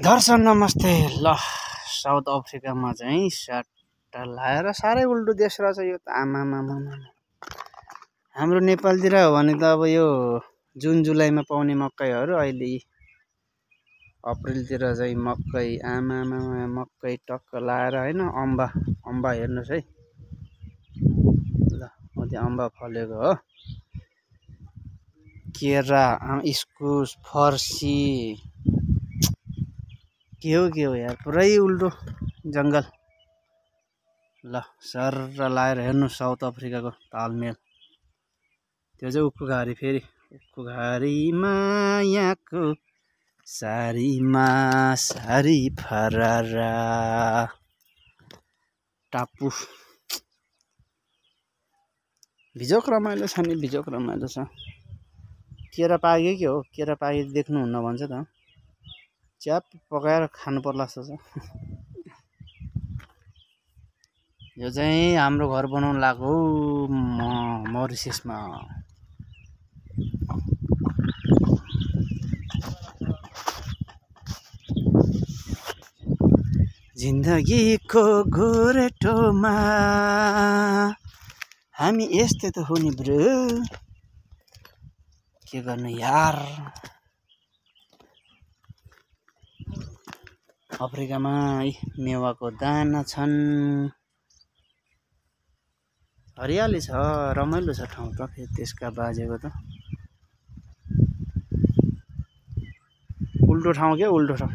दर्शन नमस्ते। ल साउथ अफ्रिकामा चाहिँ सट्टा लाएर साह्रै उल्टो देश रहेछ यो त। आमामामा हाम्रो नेपालतिर हो भने त अब यो जुन जुलाईमा पाउने मकैहरू अहिले अप्रिलतिर चाहिँ मकै आमामामा मकै टक्क लाएर होइन। अम्बा हेर्नुहोस् है। ल त्यो अम्बा फलेको हो। केरा इस्कुस फर्सी के हो यार, पुरै उल्टो जङ्गल। ल सर लाएर हेर्नु साउथ अफ्रिकाको तालमेल। त्यो चाहिँ उक्खु घारी, फेरि उक्खु घारी मायाको सारीमा सारी फरारा टापु। भिजोक रमाइलो छ नि, भिजोक रमाइलो छ। केरा पाक्यो के हो, केरा पाके देख्नुहुन्न भन्छ त। च्याप पकाएर खानु पर्ला जस्तो छ। यो चाहिँ हाम्रो घर बनाउनु लाग्यो मरिसिसमा। जिन्दगीको गोरेटोमा हामी यस्तै त हो नि ब्रो, के गर्नु यार। अफ्रिकामा मेवाको दाना छन्, हरियाली छ, रमाइलो छ ठाउँ त। फेरि त्यसका बाजेको त उल्टो ठाउँ के उल्टो ठाउँ।